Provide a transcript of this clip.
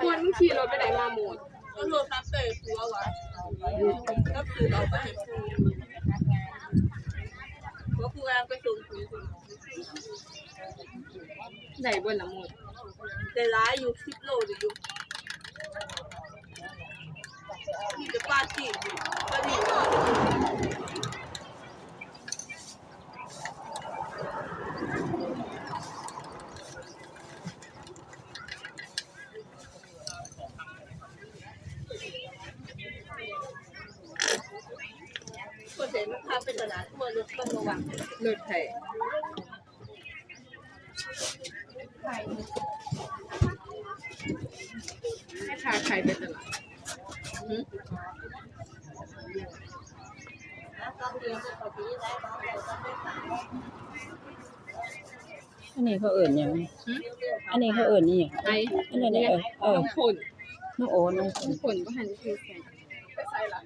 ມ່ວນ ມຶງຂີ່ລົດໄປໃດມາ ໂມດ? ກໍໂທສັບໃສ່ຜົວວ່າ ກັບຄືເອົາໄປໃຫ້ຜູ້ ວ່າຜູ້ວ່າໄປສົ່ງຜູ້ ໄດ້ບໍ່ລະ ໂມດ? ໄດ້ຫຼາຍຢູ່ ສິບໂລໄດ້ຢູ່ ມີແຕ່ປາຈີນຢູ່ ປາຈີນ. ຄົນໃດມັນພາໄປຕະຫຼາດ ຕົວະລົດຕ້ອງລະວັງ ລົດໃຜ? ໃຜພາໃຜໄປຕະຫຼາດ? ຫື? ອັນນີ້ເຂົາເອີ້ນຫຍັງ? ຫື? ອັນນີ້ເຂົາເອີ້ນອີ່ຫຍັງ? ໄປ ອັນນັ້ນ ນີ້ແຫຼະ ເອີ ເອີ ນ້ຳຂ້ນ ນ້ຳ ໂອ້ ນ້ຳ ນ້ຳຂ້ນ ບໍ່ທັນໄດ້ໃສ່ ໄປໃສ່ລະ?